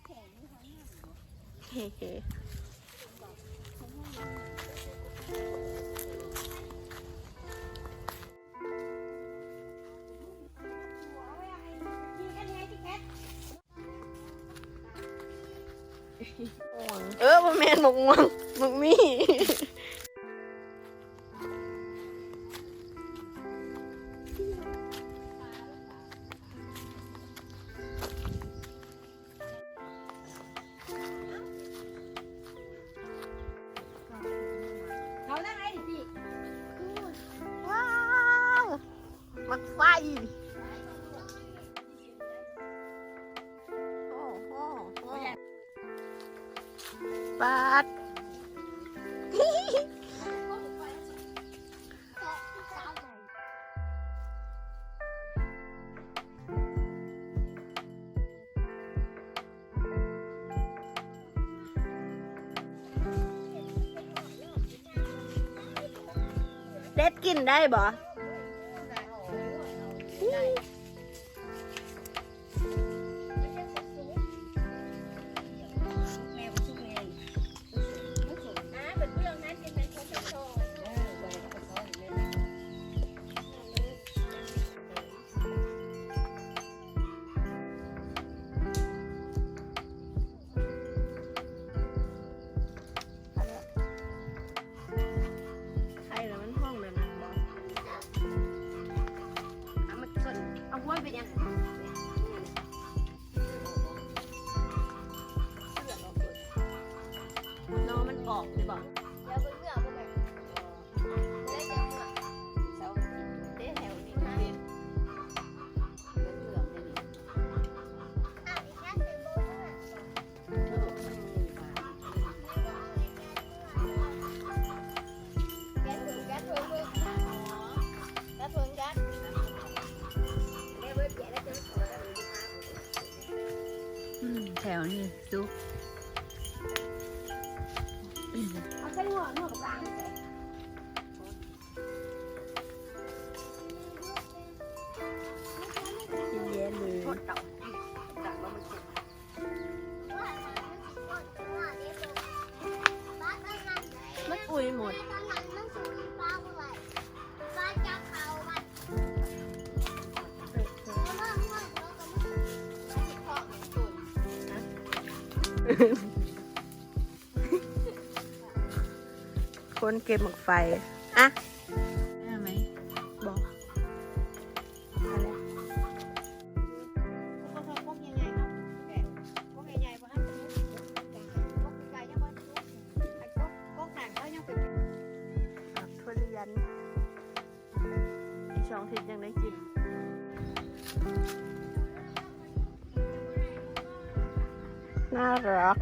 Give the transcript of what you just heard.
ເຮເຮ ເອີ ບໍ່ແມ່ນໝາກມ່ວງ ໝາກໝີ່. ວ້າວ ໝາກໄຟ ໂອ້ໂຫ ໂອ້ ປາດ. ເດັດກິນໄດ້ບໍ່? ໄຂ່ແລ້ວມັນຫ້ອງແບບນັ້ນບໍ່? ເອົາມາຊົນ ເອົາຫ້ວຍໄປຍັງ? ເນາະ ມັນອອກໄດ້ບໍ່? ອືມ ແຖວນີ້ສຸກ. ເອົາໃສ່ຫົວໜວກກາງໃສ່ ກິນແຍະເລີຍ. ມັນອຸຍໝົດ. ຄົນເກັບໝາກໄຟ ອະ ໄດ້ໄໝ? ບໍ່. ທຸລຽນ ອີກສອງທິດຍັງໄດ້ກິນ. ໜ້າລັກ.